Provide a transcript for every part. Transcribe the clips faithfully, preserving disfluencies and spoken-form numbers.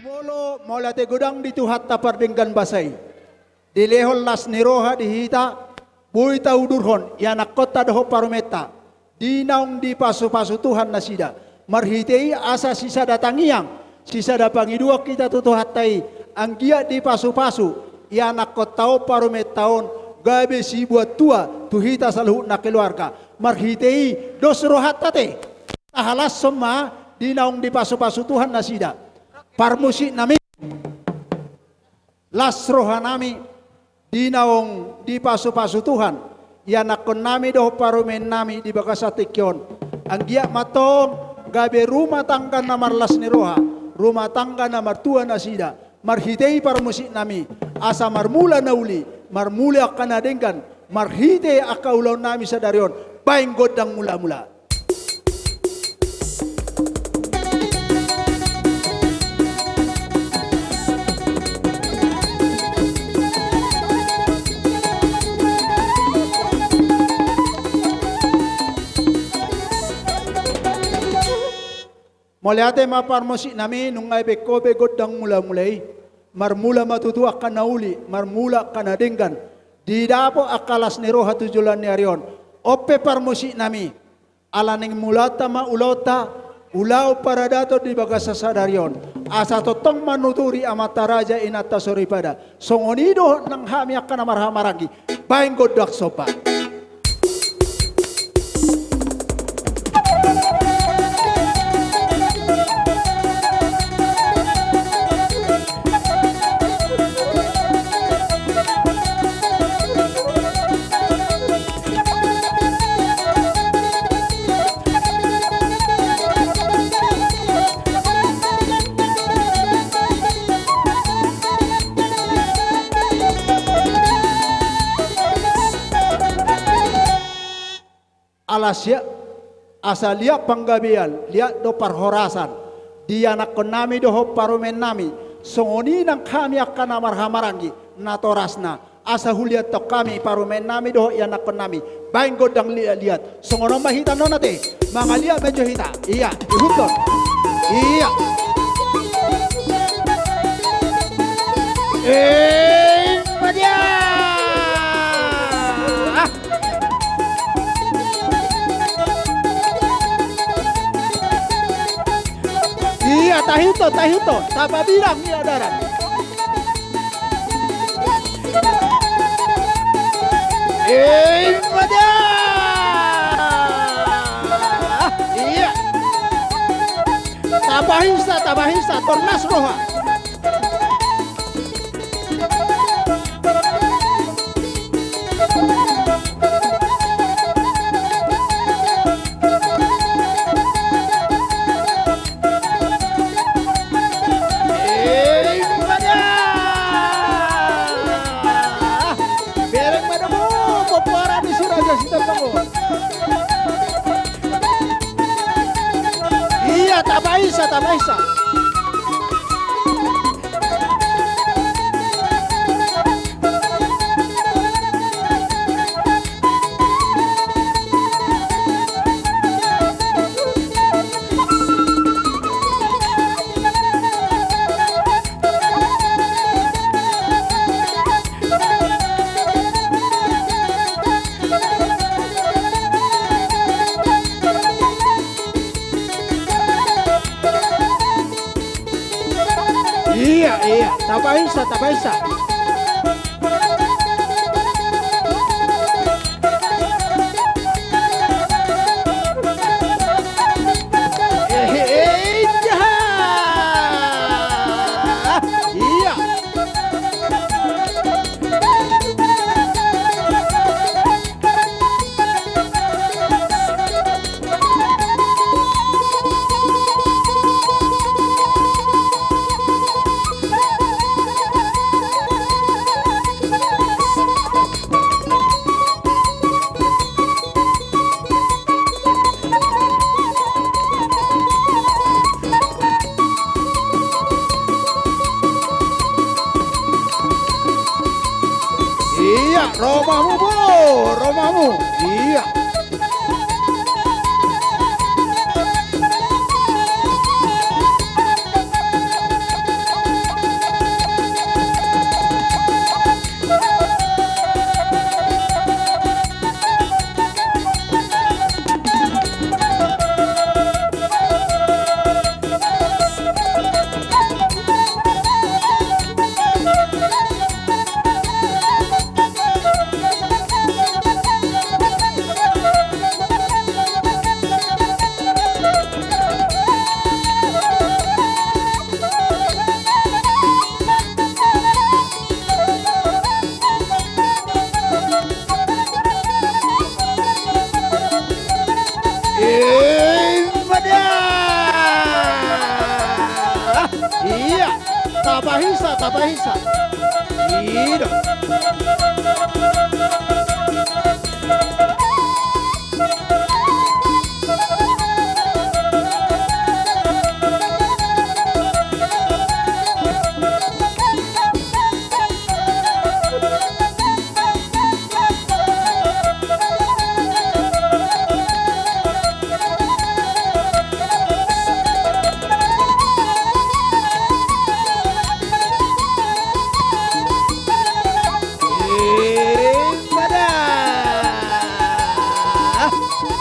Molo mauliate godang di Tuhanta pardenggan basa i. Dilehon las ni roha di hita, boi taudurhon ianakkonta dohot parumaenta, di naung dipasupasu Tuhan nasida. Marhite i asa sisada tangiang, sisada pangidoan hita tu Tuhanta i, anggiat dipasupasu ianakkonta on, parumaenta on, gabe sibuat tua tu hita saluhutna keluarga. Marhite i dos rohanta te, tahalashon ma di naung dipasupasu Tuhan nasida. Parmusiknami, las rohanami di naung dipasupasu Tuhan ianakkonnami dohot parumaennami di bagasan tingki on. Anggiat ma antong gabe rumah tangga na marlas ni roha, rumah tangga na martua nasida. Marhite i parmusiknami, asa marmula na uli, marmula angka na denggan, marhite angka ulaonnami sadari on, baen gondang mulamula. Mauliate ma parmusiknami, nunga dibaen ho be gondang mulamula i. Marmula ma tutu angka na uli, marmula angka na denggan. Didapot angka las ni roha tu joloan ni ari on. On pe parmusiknami, ala naeng mulaanta ma ulaonta, ulaon paradaton di bagasan sadari on. Asa tongtong manuturi amanta raja, inanta soripada. Songon i dohot nang hami angka na marhahamaranggi, baen gondang somba. Ala sia, asa liat panggabean, liat do parhorasan di anakkonnami dohot parumaennami, songon i nang hami angka na marhahamaranggi, natorasna, asa huliathon hami parumaennami dohot ianakkonnami, baen gondang liat-liat. Songon on ma hita nona te, mangaliat ma jo hita. Ia, ihuthon. Ia. Eh, ma dia. Ah. Ia, tahiton, tahiton. Tapabilang ia darat. Eh, ma dia. Ia. Tapahinsa, tapahinsa, tornas roha. Eh, ma dia. Bereng ma domu, popoara ni si Raja Sitambang on. Ia, tapahinsa, tapahinsa. Ia, ia, tapahinsa, tapahinsa. Eh, eh, eh, ia. Ia. Ia, ro ma hamu, bo, ro ma hamu. Ia. Tapahinsa, tapahinsa. I do.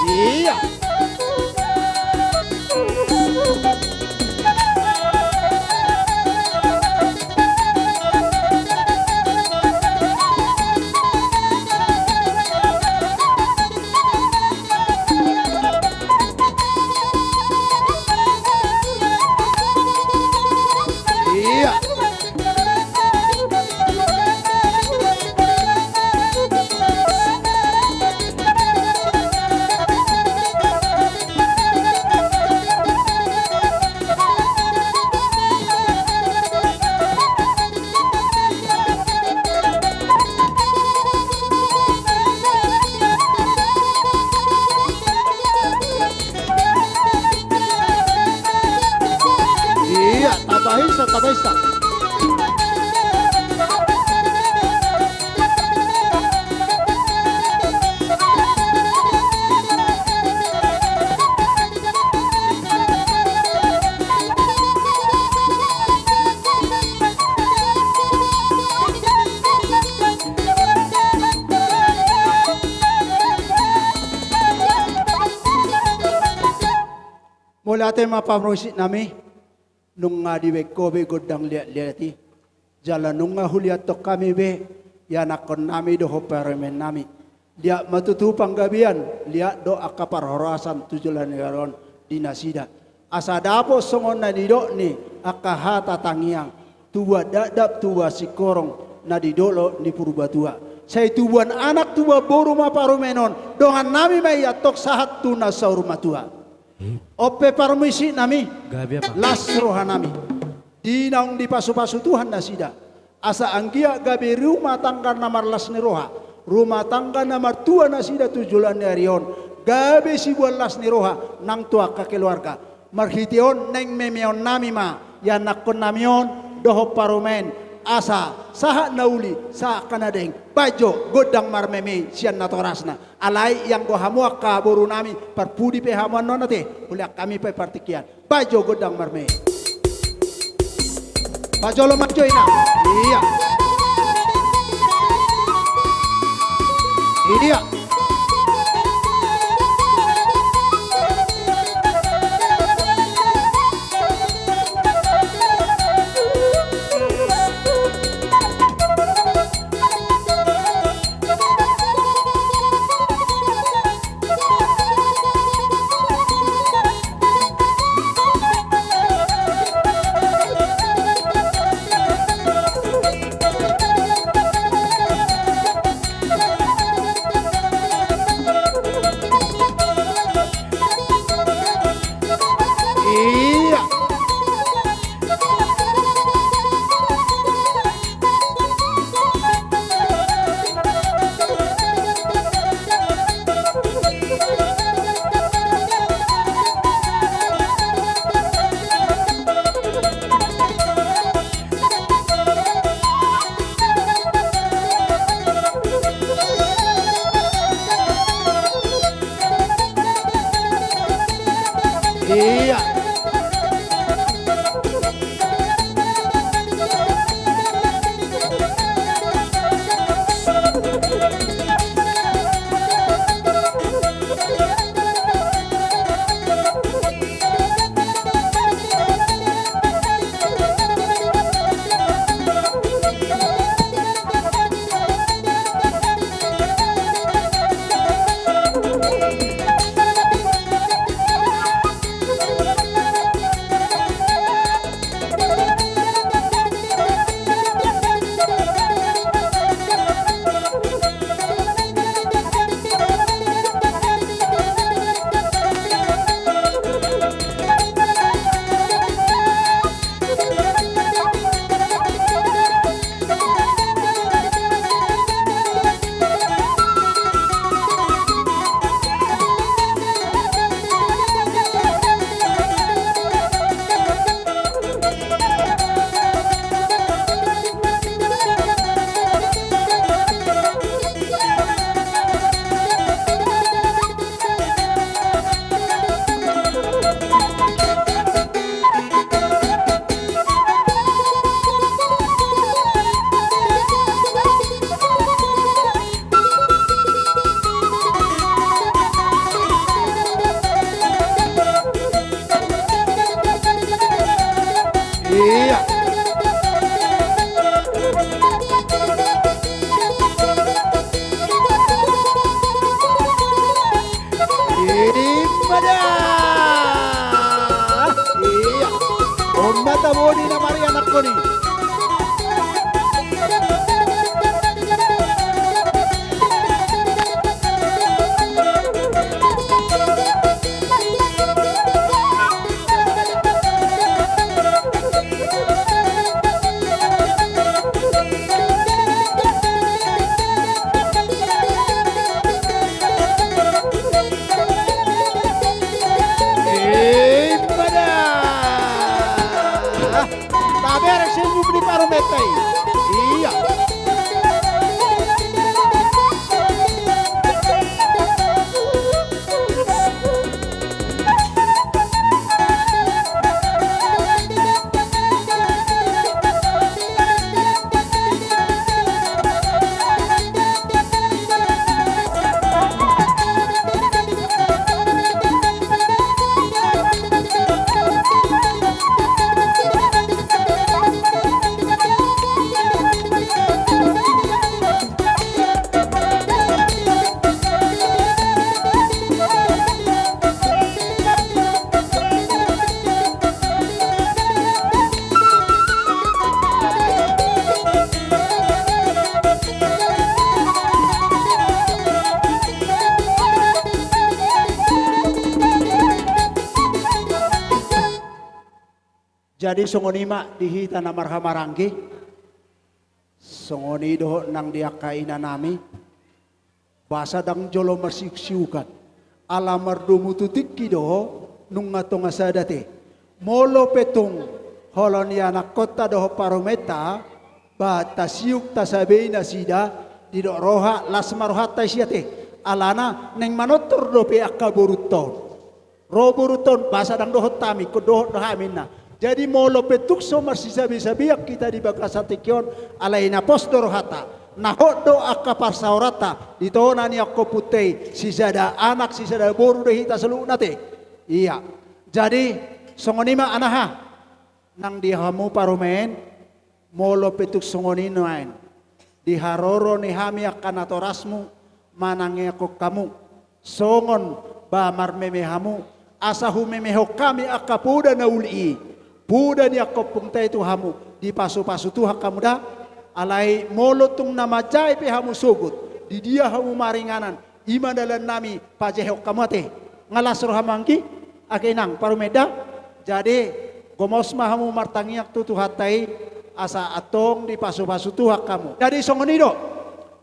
Ia. Ia. Ia, tapahinsa, tapahinsa. Mauliate ma parmusik nami. Nunga dibaen ho be gondang liat-liat i. Jala nunga huliathon hami be ianakhon nami dohot parumaen nami. Liat ma tutu panggabean, liat do angka parhorasan tu joloan ni ari on di nasida. Asa dapot songon na nidok ni angka hata tangiang, tubuan dakdak tubuan singkoru na di dolok ni Purbatua. Sai tubuan anak tubuan boru ma parumaen on, dongan nami ma i antong sahat tu na saur matua. On pe parmusik nami, gabe apa? Las roha nami. Di naung dipasu-pasu Tuhan nasida. Asa anggiat gabe rumah tangga na marlas ni roha, rumah tangga na martua nasida tu joloan ni ari on. Gabe siboan las ni roha nang tu angka keluarga. Marhite on naeng memeon nami ma ianakhon nami on dohot parumaen. Asa sahat na uli, sahat angka na denggan. Baen jo gondang marmeme sian natorasna. Alai ianggo hamu angka boru nami, parpudi pe hamu annon ate, hulean hami pe partingkian. Baen jo gondang marmeme. Pajolo ma jo ina. Ia. Ia. Ia. Ia. Ipada. Ia. Omma tabo di na marianakkon i. Ipada. Tabereng senyum ni parumenta i. Ia. Jadi songon i ma di hita na marhahamaranggi. Songon i dohot nang di angka inanami. Boasa ndang jolo marsiuksiukan? Ala mardomu tu tingki do ho, nunga tonga sada te. Molo pe tung holan ianakkonta dohot parumenta, ba tasiuk tasabei nasida, didok roha las ma rohanta i sia te. Alana naeng manortor dope angka borunta on. Ro borunta on, boasa ndang dohot hami, ingkon dohot do hami ninna. Jadi molo pe tung so marsisabesabean hita di bagasan tingki on, alai na pos do rohanta. Na hot do angka parsaoranta di tona ni angka ompunta i, sisada anak sisada boru do hita saluhutna te. Ia. Jadi songon i ma anaha. Nang di hamu parumaen, molo pe tung songon i nuaeng, di haroro ni hami angka natorasmu manangiangkon hamu, songon ba marmeme hamu, asa humemehon hami angka poda na uli i, poda ni angka ompunta i tu hamu, dipasupasu Tuhan hamu da. Alai molo tung na manjae pe hamu sogot, di dia hamu maringanan, i ma dalannami pajehon hamu ate. Nga las rohamu anggi, ake inang parumaen da. Jadi gomos ma hamu martangiang tu Tuhanta i, asa antong dipasupasu Tuhan hamu. Jadi songon i do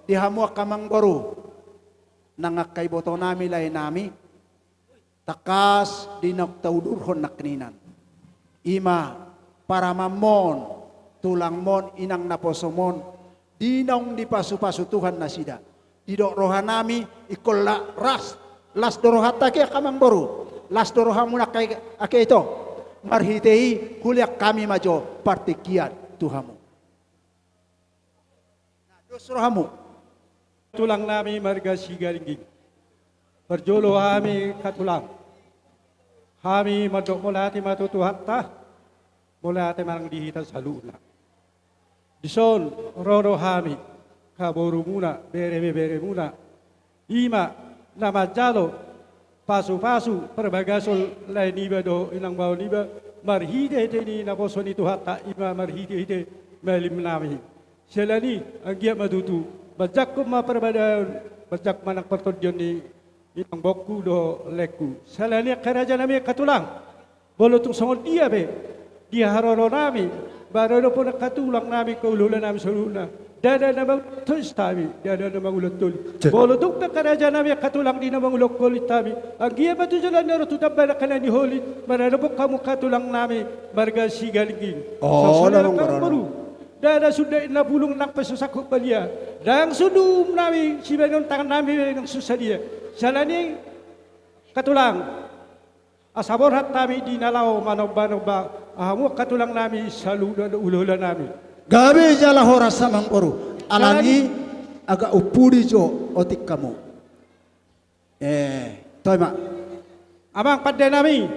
di hamu angka amangboru nang angka ibotonami laenami, tangkas di naung taudurhon nangkiningan, i ma paramanmon, tulangmon, inang naposomon, di naung dipasupasu Tuhan nasida. Didok rohanami, ingkon la-, ras, las do rohanta ake angka amangboru, las do rohamuna ake, ake ito. Marhite i hulean hami ma jo partingkian tu hamu. Na dos rohamu. Tulangnami marga Sigalingging. Parjolo hami angka tulang, hami mandok mauliate ma tu Tuhanta, mauliate ma nang di hita saluhutna. Dison ro do hami, angka borumuna, berebeberemuna, i ma na manjalo pasupasu parbagason lae niba dohot inang bao niba, marhitehite ni naposo ni Tuhanta, i ma marhitehite malimnami. Siala ni i, anggiat ma tutu manjangkon ma parbadaon, manjangkon ma nang partondion ni inang baoku dohot laengku. Siala ni i angka rajanami angka tulang, molo tung songon dia pe di haroronami, ba ro dope angka tulangnami, angka ulahulanami saluhutna, ndada na mangulahon tois hami, ndada na mangulahon holi. Cek. Molo tung pe angka rajanami angka tulang di na mangulahon holi hami, anggiat ma tu joloan ni on ro tu tamba nangkaningan ni holi maradophon hamu angka tulangnami marga Sigalingging. Oh, songon i nang angka amangboru. Ndada sundut na bulung nang pe so sangkut balia, ndang sundutnami sibahenon tangannami nang so sadia. Siala ni i angka tulang, asa borhat hami di na laho manombanomba hamu angka tulangnami saluhutna dohot ulahulanami. Gabe jala horas amangboru. Alani i agak umpudi jo otik hamu. Eh, toe ma. Amang pandenami.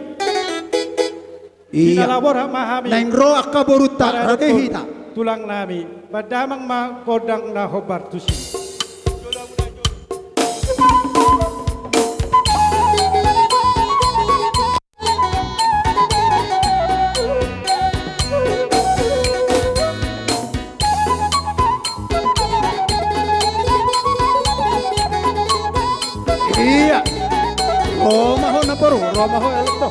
Iya. Di na laho borhat ma hami. Naeng ro angka borunta, rade hita. Tulangnami, mandamang ma gondang na hombar tusi. Ro ma ho namboru, ro ma ho, electo.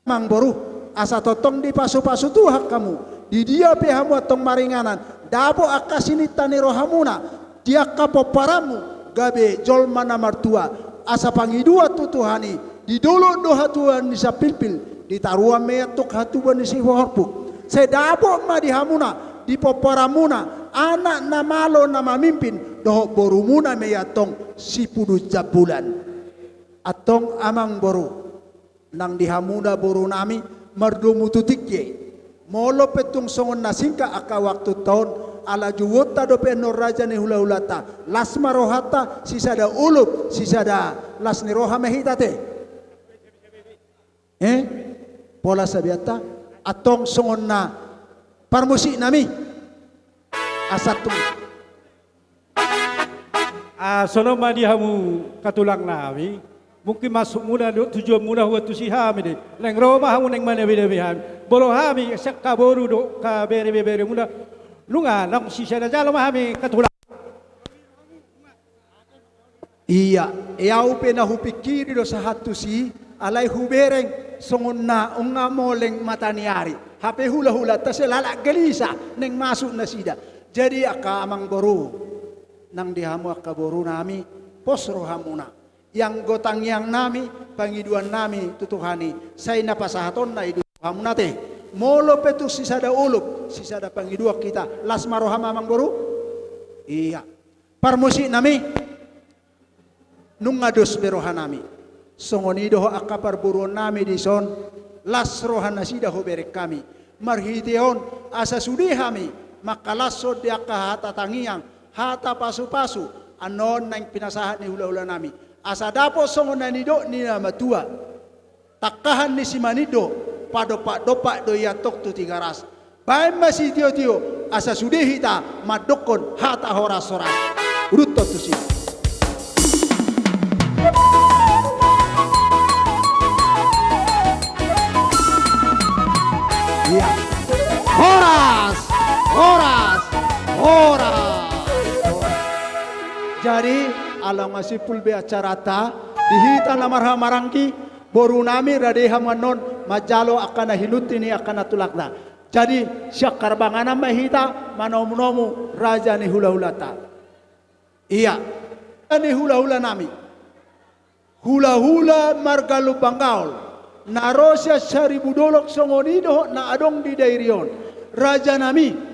Amangboru, asa tongtong dipasupasu Tuhan hamu, di dia pe hamu antong maringanan, dapot angka sininta ni rohamuna, di angka pomparanmu, gabe jolma na martua, asa pangidoan tu Tuhan i, di dolok do hatubuan ni sipilpil, di toruan ma i antong hatubuan ni sihorbuk. Sai dapot ma di hamuna, di pomparanmuna, anak na malo na mamimpin, dohot borumuna ma i antong sipudun jambulan. Antong amangboru, nang di hamuna borunami, mardomu tu tingki. Molo pe tung songon na singkat angka waktunta on, ala jouonta dope annon raja ni hulahulanta, las ma rohanta, sisada olop, sisada las ni roha ma hita ate. Eh? Pola sabianta, antong songon na parmusiknami. Asa tung. Ah, songon on ma di hamu hatulang nami, mungkin masukmuna dohot tujuanmuna huantusi hami do i. Naeng ro ma hamu naeng manabi-nabi hami. Molo hami sian angka boru dohot angka bere-beberemuna, nunga naung sisada jalo ma hami hatulang. Ia, e au pe na hupingkiri do sahat tusi, alai hubereng songon na nunga moleng mata ni ari. Hape hulahulanta sai lalap gelisah naeng masuk nasida. Jadi angka amangboru, nang di hamu angka borunami, pos rohamuna. Ianggo tangiangnami, pangidoannami tu Tuhan i, sai na pasahatonna i do tu hamuna ate. Molo pe tung sisada olop, sisada pangidoan hita, las ma roham amangboru? Ia. Parmusiknami, nunga dos be rohanami. Songon i dohot angka parboruonnami dison, las rohanasida hubereng hami. Marhite on, asa sude hami mangkalashon di angka hata tangiang, hata pasupasu, annon naeng pinasahat ni hulahulanami. Asa dapot songon na nidok ni na matua. Tangkahan ni Simanindo, padompak-dompak do i antong tu Tigaras. Baen ma sitiotio, asa sude hita mandokkon hata horas-horas. Uduthon tusi. Ia. Horas! Horas! Horas! Jadi, ala nunga simpul be acaranta, di hita na marhahamaranggi, borunami, rade hamu annon manjalo angka na hinunti ni angka na tulangta. Jadi, sian parbanganan ma hita manomunomu raja ni hulahulanta. Ia, raja ni hulahulanami. Hulahula marga Lumban Gaol. Na ro sian saribu dolok songon i dohot na adong di dairi on. Rajanami.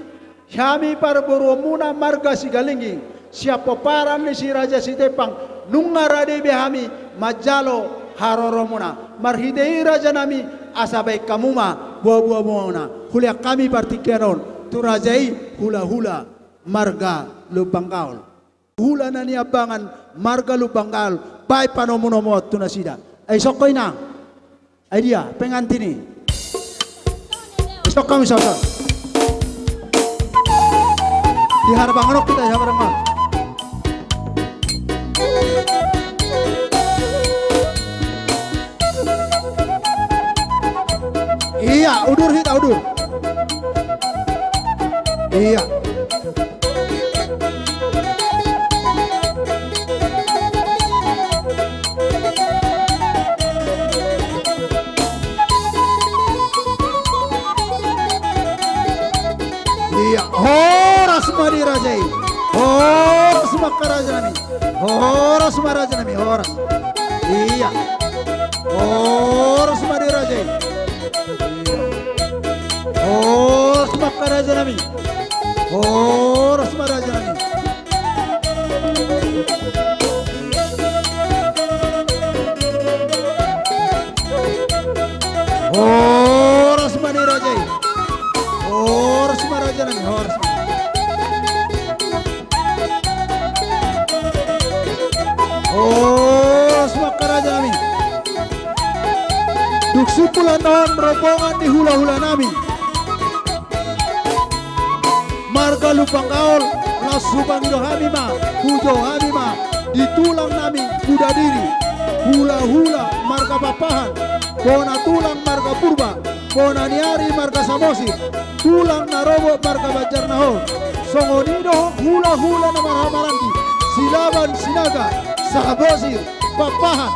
Hami parboruonmuna marga Sigalingging, sian pomparan ni Si Raja Sitepang, nunga rade be hami manjalo haroromuna. Marhite i rajanami, asa baen hamu ma boaboamuna. Hulehon hami partingkian on tu raja i hulahula marga Lumban Gaol. Hula na niambangan marga Lumban Gaol, baen panomunomu on tu nasida. Ai songon i nang. Ai dia pengantin i? Ai songon i, songon i. Di harbangan on hita, di harbangan on. Ia, udur hita, udur. Ia. Ia, horas ma di raja i. Horas ma angka rajanami. Horas ma rajanami, horas. Ia. Horas ma di raja i. Horas ma angka rajanami. Horas ma rajanami. Horas ma di raja i. Horas ma rajanami, horas ma. Horas ma angka rajanami. Dung simpul annon rombongan ni hulahulanami marga Lumban Gaol, laos hupangido hami ma, hujou hami ma di tulangnami Kudadiri, hulahula marga Pakpahan, bona tulang marga Purba, bona ni ari marga Samosir, tulang na robot marga Banjarnahor. Songon i dohot hulahula na marhahamaranggi, Silaban, Sinaga, Samosir, Pakpahan.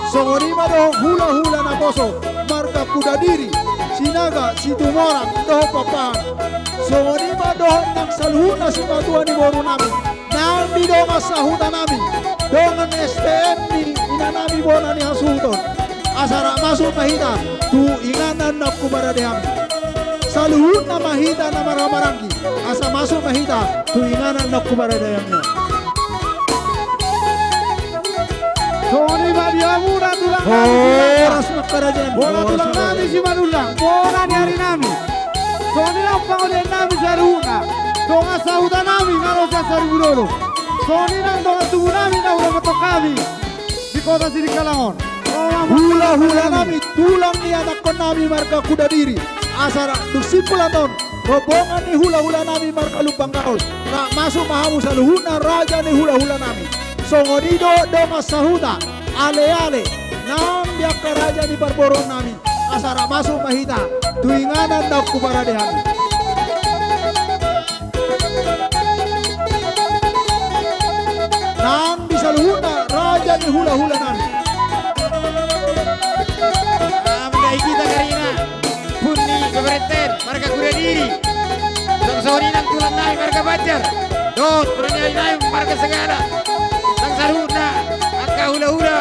Songon i ma dohot hulahula naposo marga Kudadiri, Sinaga, Situmorang dohot Pakpahan. Songon i ma dohot nang saluhutna simatua ni borunami na Nang di dongan sahuta nami, dongan S T M ni ina nami bona ni hasuhuton, asa rap masuk ma hita tu inganan naung huparade hami. Saluhutna ma hita na marhahamaranggi, asa masuk ma hita tu inganan naung huparade hami on. Songon i ma di hamuna tulang nami. Horas ma angka raja nami. Bona tulang nami Simanullang, bona ni ari nami. Songon i nang pangolian nami saluhutna, dongan sahuta nami na ro sian Saribu Dolok. Songon i nang dongan tubu nami na hurapot hami di kota Sidikalang on. Hulahula nami, tulang ni anakkon nami marga Kudadiri, asa rap dung simpul annon rombongan ni hulahula nami marga Lumban Gaol, rap masuk ma hamu saluhutna raja ni hulahula nami. Songon i do dongan sahuta, aleale, nang di angka raja ni parboruon nami, asa rap masuk ma hita tu inganan naung huparade hami. Nang di saluhutna raja ni hulahula nami. Amda i hita karina, pun ni bebereten marga Kudadiri. Songon i nang tulang nami marga Banjar, dohot pangolian nami marga Sagala. Nang saluhutna angka hulahula,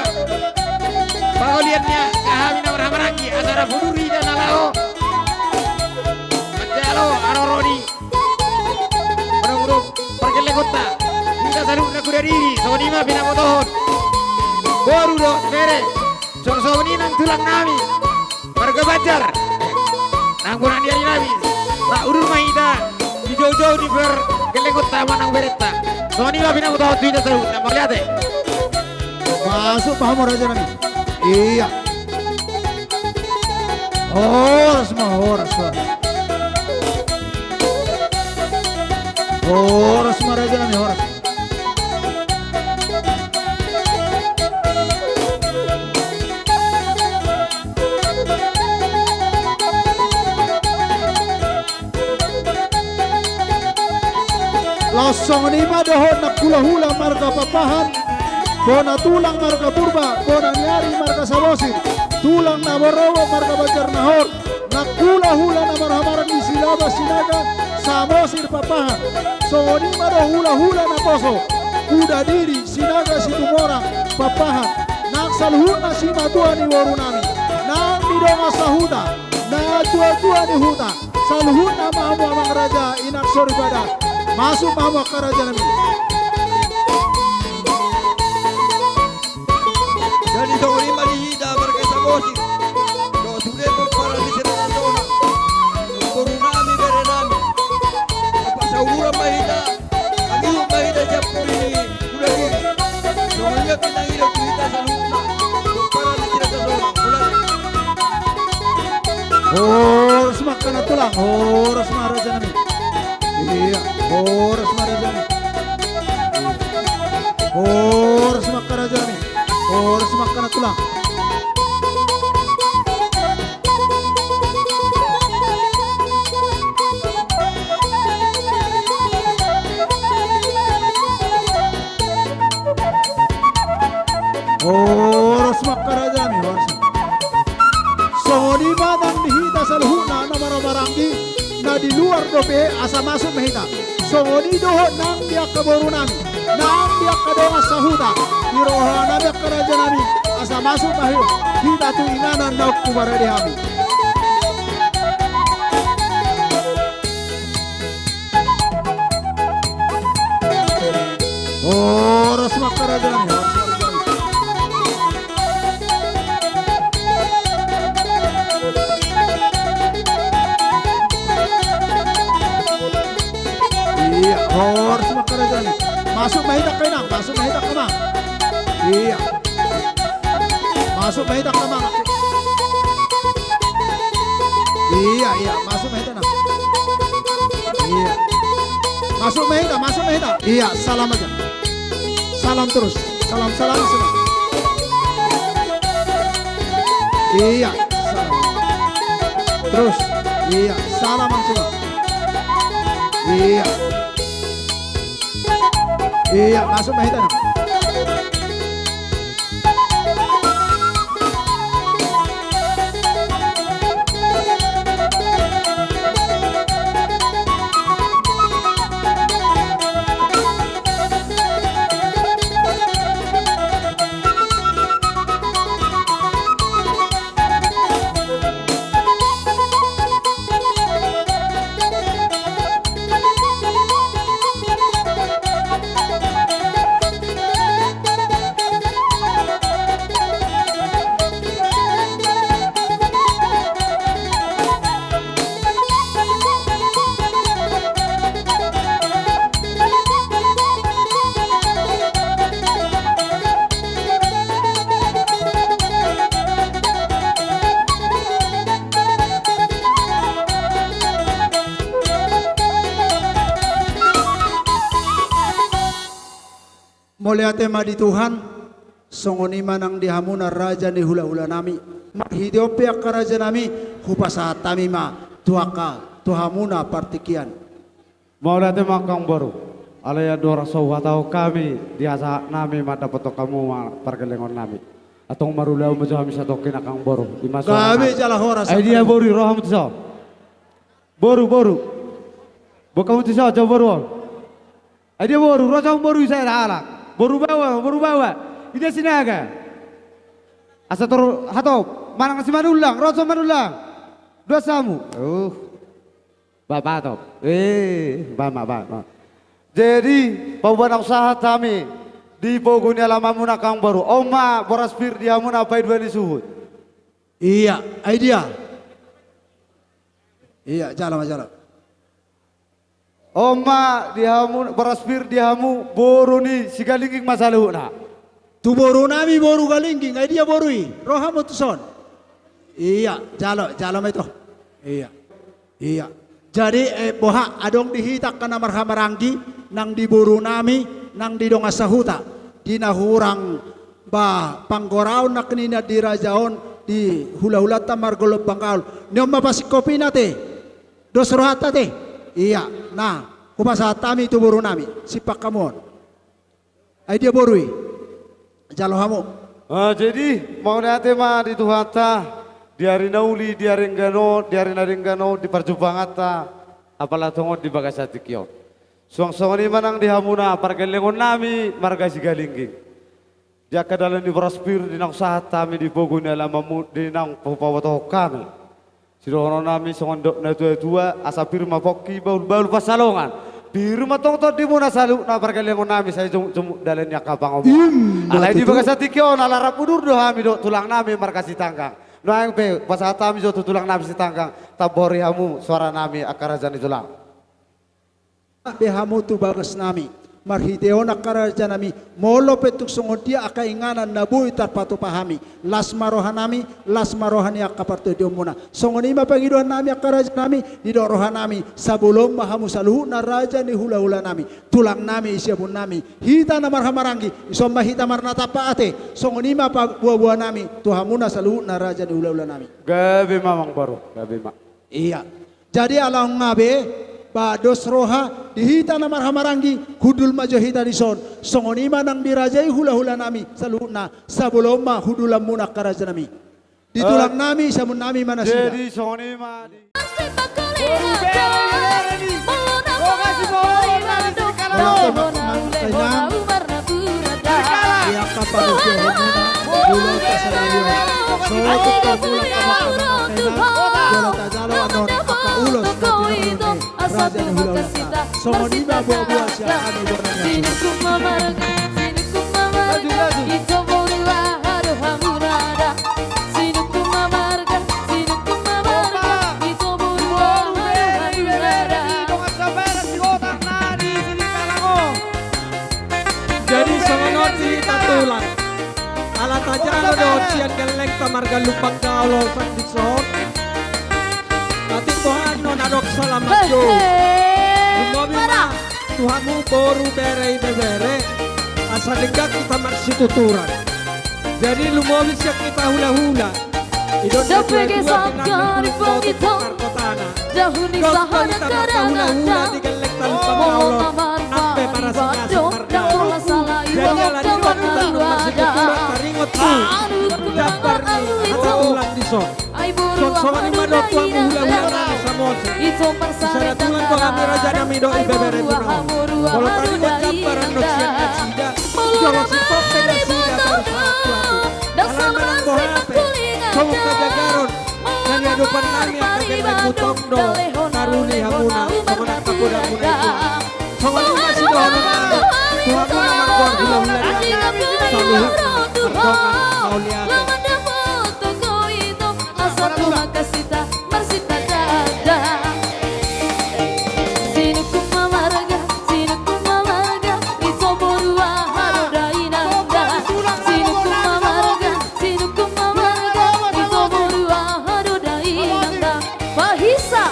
pangolian ni angka hami na marhahamaranggi, asa rap huduri hita na laho manjalo haroro ni pargellengonta. Hita saluhutna Kudadiri, songon i ma pinabotohon boru dohot bere. Songon i nang tulang nami marga Banjar, nang bona ni ari nami, rap udur ma hita di joujou ni pargellengonta manang berenta. Songon i ma pinabotohon tu hita saluhutna, mauliate. Masuk ma hamu raja nami. Ia. Horas ma, horas, horas. Horas ma raja nami, horas. Laos songon i ma dohot nang hulahula marga Pakpahan, bona tulang marga Purba, bona ni ari marga Samosir, tulang na marorobot marga Banjarnahor, nang hulahula na marhahamaranggi Silaba, Sinaga, Samosir, Pakpahan. Songon i ma dohot hulahula naposo Kudadiri, Sinaga, Situmorang, Pakpahan. Nang saluhutna simatua ni boru nami, nang di dongan sahuta, natuatua ni huta, saluhutna ma hamu amang raja, inang soripada. Masuk ma hamu angka raja nami. Jadi songon i ma di hita marga Samosir, dohot sude pomparan ni Siragasona, boru nami, bere nami. Pasahutuhon ma hita, mangihut ma hita sian pudi ni Kudadiri. Songon i ma pinangido tu hita saluhutna pomparan ni Siragasona. Horas ma angka na tulang, horas ma raja nami. Ia, horas ma raja nami. Horas ma angka raja nami. Horas ma angka na tulang. Horas ma angka raja nami, horas. Songon i ma nang di hita saluhutna na marhahamaranggi na di luar dope, asa masuk ma hita. Songon i dohot nang di angka boru nami, nang di angka dongan sahuta, di roha nami angka raja nami, asa masuk ma hita tu inganan naung huparade hami. Horas ma angka raja nami, horas ma raja nami. Ia, horas ma angka raja nami. Masuk ma hita angka inang, masuk ma hita angka amang. Ia. Masuk ma hita angka amang. Ia, ia, masuk ma hita nang. Ia. Masuk ma hita, masuk ma hita. Ia, salam aja. Salam terus. Salam, salam, salam. Ia, salam. Terus. Ia, salam langsung. Ia. Ia, masuk ma hita nang. Mauliate ma di Tuhan. Songon i ma nang di hamuna raja ni hulahulanami. Marhite on pe angka rajanami, hupasahat hami ma tu angka, tu hamuna partingkian. Mauliate ma angka amangboru. Alai andorang so huhatahon hami, di hasahatnami mandapothon hamu ma pargellengonnami, antong marulaon ma jo hami satongkin angka amangboru. I ma suara. Gabe jala horas. Ai dia boru i, ro hamu tu son. Boru, boru. Boan hamu tu son, jo boru on. Ai dia boru, ro jo boru i, sai halak. Boru baoa, boru baoa. I dia Sinaga. Asa tor hatop, manang Simanullang, ro jo Manullang. Duas hamu. Uh. Bapak top. Eh, bama, bama. Jadi, paboa naung sahat hami di pogu ni alamanmuna angka amangboru. On ma boras pir di hamuna paidua ni suhut. Ia, ai dia. Ia, jalo ma, jalo. On ma di hamu, boras pir di hamu, boru ni Sigalingging ma saluhutna. Tu borunami boru Galingging, ai dia boru i, ro hamu tu son. Ia, jalo, jalo ma ito. Ia. Ia. Jadi, eh, boha, adong di hita angka na marhahamaranggi, nang di borunami, nang di dongan sahuta. Di na hurang, ba, panggoraon nangkiningan di raja on, di hulahulanta marga Lumban Gaol. Ni on ma pasingkopina te. Dos rohanta te. Ia, na, hupasahat hami tu borunami, simpang hamu on. Ai dia boru i. Jalo hamu. Ah, jadi, mauliate ma di Tuhanta, di ari na uli, di ari na denggan on, di ari na denggan on, di parjumpanganta, apala tongon di bagasan tingki on. Suang songon i ma nang di hamuna pargellengonnami marga Sigalingging. Di angka dalan ni boras pir, di naung sahat hami di pogu ni alamanmu, di naung hupabotohon hami. Sidohononnami songon didok natuatua, asa pir ma pongki, bahulbahul pansalongan. Pir ma tongtong tondimuna saluhutna pargellengonnami, sai jumukjumuk dalan ni angka pangomoan. Ima tutu. Alai di bagasan tingki on, ala rap udur do hami dohot tulangnami marga Sitanggang. Nuaeng pe, pasahat hami jo tu tulangnami Sitanggang, tambori hamu suaranami angka raja ni tulang. Be hamu tu bagasnami, marhite on angka rajanami, molo pe tung songon dia angka inganan na boi tarpatupa hami, las ma rohanami, las ma roha ni angka partondionmuna. Songon i ma pangidoannami angka rajanami, didok rohanami, sabolon ma hamu saluhutna raja ni hulahulanami, tulangnami, siabunnami, hita na marhahamaranggi, dison ma hita marnatampak ate, songon i ma paboaboanami, tu hamuna saluhutna raja ni hulahulanami. Gabe ma amangboru, gabe ma. Ia. Jadi ala on nga be, ba dos roha, di hita na marhahamaranggi, hundul ma jo hita dison, songon i ma nang di raja i hulahulanami, saluhutna, sabolon ma hundulanmuna angka rajanami. Di tulangnami, siabunnami ma nasida. Jadi songon i ma di. Di angka parusia hemuna, di ulos kasaralion. Sotuk pamulak pamakamangan hena, jolo tajalo anon angka ulos na tinornonte raja ni hulahulanta. Songon i ma boaboa sian hami bona ni atua. Jadi songon on di hita tulang. Ala tajalo dohot sian gellengta marga Lumban Gaol on sandison. Atik boha annon adong salaman jo. Lumobi ma tu hamu boru, bere, ibebere. Asa denggan hita marsituturan. Jadi lumobi sian hita hulahula. Didok natuatua, di na denggan di pangitong. Dos ma hita marhulahula di gellengta Lumban Gaol on, nang pe marasingkasing mardalan. Jadi ala ni on hita annon marsituturan taringot tu jambar ni hata tulang dison. Songon i ma dohot tu hamu hulahula nami Samosir. Di sada tulang do hami raja nami dohot ibebere tu na on. Molo taringot jambar annon sian nasida, jolo sintong pe nasida tarus sahat tu hamu. Alana nang boha pe, songon hajagaron na niadopan nami angka gellengmu, tong do taruli hamuna songon angka podamuna i. Songon i ma sidohononnami tu hamu na margoar hulahula nami saluhutna, mardongan mauliate. Pahisa.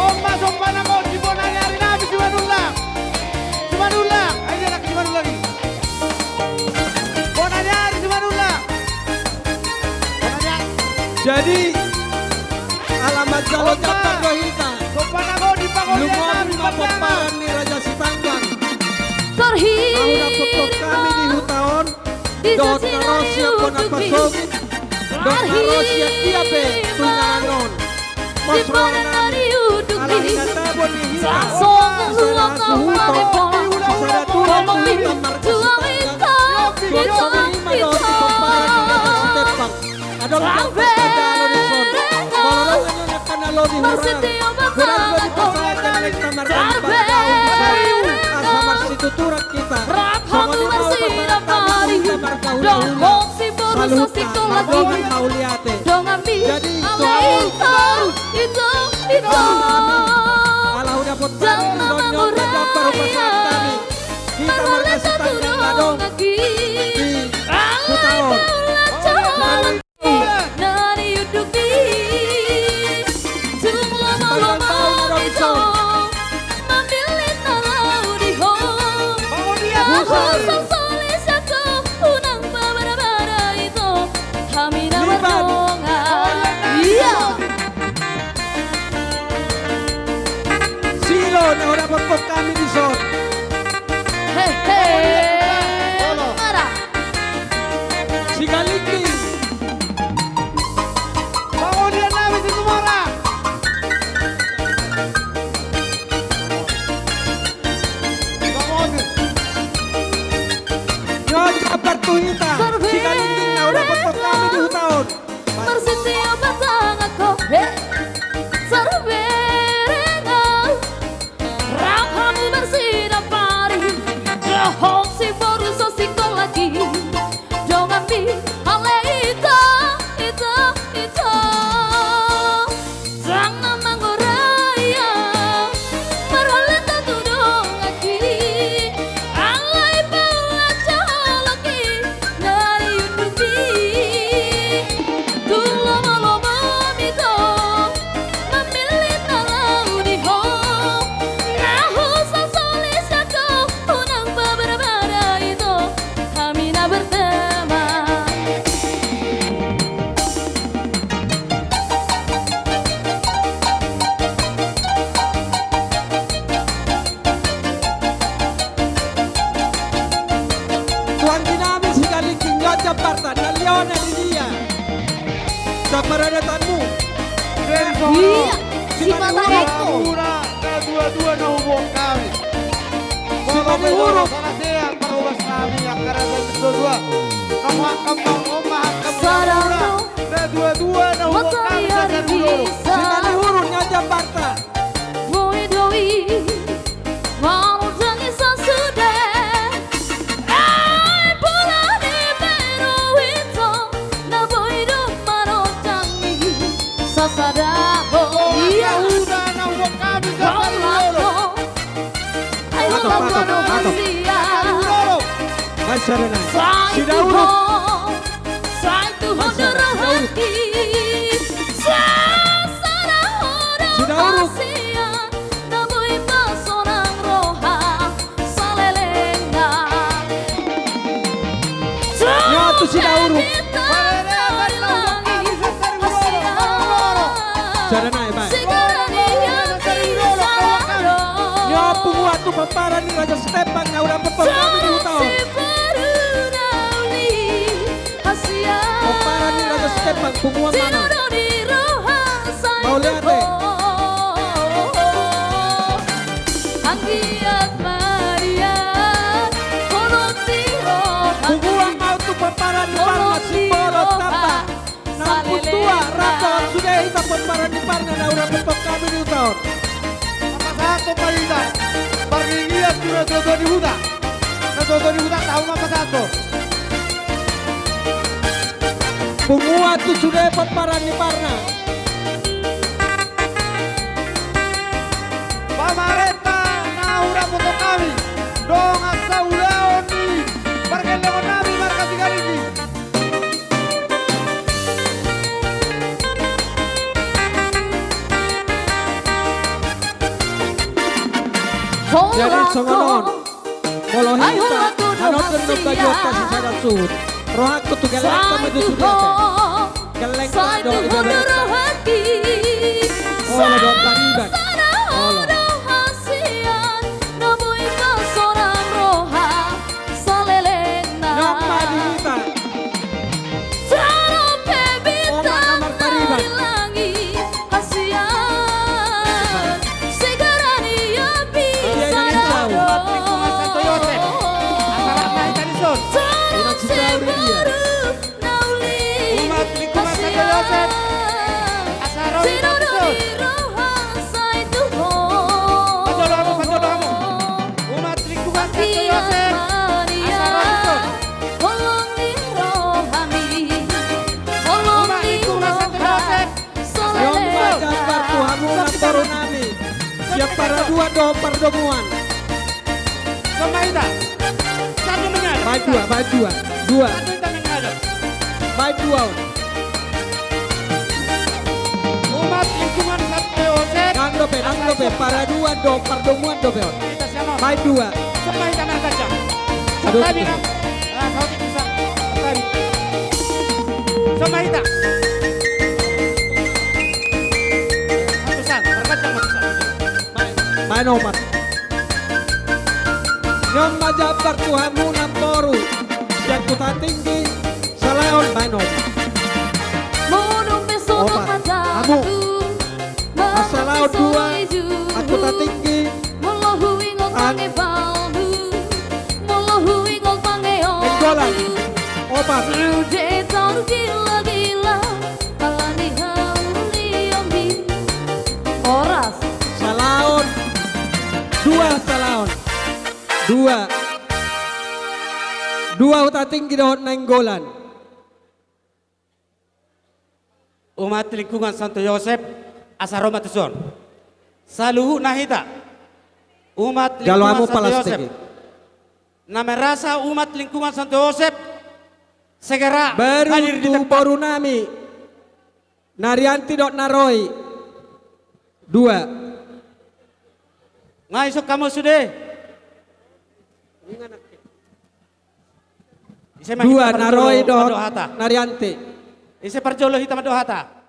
On ma sombana, bo, Jadi, ala manjalo jambar do hita. Lumobi ma pomparan ni Raja Sitanggang. Naung dapot hami di huta on, dohot na ro sian bona pasogit, dohot na ro sian dia pe tu inganan on. Pos rohanami, ala hinatabo ni hita sisada suhut, sisada tulang tu hita marga Sitanggang. Suang songon i ma dohot di pomparan ni Raja Sitepang. Adong jambar pajalo dison. Molo adong angka na lobi hurang, hurang do dipasahat jala hita marga Sitanggang dison, asa marsituturan hita. Songon i ma hupasahat hami tu hita marga hulahula. Saluhutna, marga Mauliate. Jadi, tu hamu, ala hudapot hami dison, on jambar hupasahat hami. Hita marga Sitanggang na adong di huta on. Silo na hudapot hami dison. Hehe. Mara. Sigalingging. Pangolian nami si Tumora. Nyonya partuhita. Sigalingging na hudapot hami di huta on. Marsitio batang ako, he. Sarberengan. Rap hamu marsidampari, dohot si boru so singkol lagi. Donganmi ale ita, ita, ita. Ndang na mangorai, marhalenta tu donganki. Alai paula jaloki na niundukmi. Tung lomolomomi do mamillit na laho di ho. Na husasoli sian ho, unang pabadabada ito, hami na berteman. Tu anggi nami Sigalingging, nunga jambarta, na liona di dia. Jambar adatanmu. Iya, si Mata Eto. Na dua-dua na huboan hami. Simanihuruk. Molo melo sala sehat, parhobas hami, angka raja dua-dua. Kamu hakam bang, oma hakam bang. Sadar. Na dua-dua na huboan hami, sadar dulu. Simanihuruk, nunga jambarta. Boi do i mangudangi sasude. Ai pola ni beru ito, na boi do manudangi sasada ho. Iya. Uda na huboan hami, sasada ho. Ai patop, patop, patop. Sasada ho. Sai tu ho. Sai tu ho do rohangki. Sasada ho do hasian. Na boi pasonang roha salelengna. Ia tu Sidauruk. Sada nai, bae. Ia punguan tu pomparan ni Raja Sitepang na hudapot hami di huta on. Pomparan ni Raja Sitepang, punguan mana? Mauliate. Punguan ma tu pomparan ni Parna, Simbolon, Tamba. Na umpuntua, rap dohot sude hita pomparan ni Parna na hudapot hami di huta on. Pasahat do ma hita parginggian tu na tuatua ni huta. Na tuatua ni huta, tahu ma pasahat do. Punguan tu sude pomparan ni Parna. Pamarenta na hudapot hami, dongan saulaon ni pargellengon nami marga Sigalingging. Jadi songon on. Molo hita, manonton do gajuanta sisada suhut. Rohangku tu gellengta ma tu sude. Gelleng. Sai tu ho do rohangki. Olo, do pariban. Olo. Sai tu ho do hasian. Na boi pasoran roha salelengna. Nyok ma di hita. Jala pe bintang na di langit hasian. Segara ni api. Iya, iya, iya. Umat lingkungan Santo Yosep. Asa rap ma hita dison. Jala sebaru. Umat lingkungan Santo Yosep. Asa ro hita dison. Pajolo hamu, pajolo hamu. Umat lingkungan Santo Yosep. Asa ro dison. Umat lingkungan Santo Yosep. Nyok ma jambar tu hamu namboru nami. Sian paraduan dohot pardomuan. Dison ma hita. Satu menghadap. Baen dua, baen dua. Dua. Satu hita menghadap. Baen dua on. Umat lingkungan Santo Yosep. Nang dope, nang dope. Paraduan dohot pardomuan dope on. Hita sian on. Baen dua. Dison ma hita marganjang. Aduh. Santabi nang. Ah, saotik bisa. Santabi. Dison ma hita. Satu san, marganjang ma tu san. Baen, baen opat. Nyok ma jambar tu hamu namboru sian Huta Tinggi, salaon baen opat. Opat. Hamu. Salaon dua, Huta Tinggi. Molo huingot mangebalhu, molo huingot mangeon. Nainggolan. Opat. Sude targila-gila ala ni hau ni ombi. Horas. Salaon. Dua salaon. Dua. Dua Huta Tinggi dohot Nainggolan. Umat lingkungan Santo Yosep, asa ro ma tuson. Saluhutna hita. Umat lingkungan Santo Yosep. Jalo hamu palastik i. Na merasa umat lingkungan Santo Yosep segera hadir di tempat. Baru tu boru nami. Narianti dohot Naroi. Dua. Nga ison hamu sude. Ise ma hita parjolo mandok hata? Dua, Naroi dohot Narianti. Ise parjolo hita mandok hata?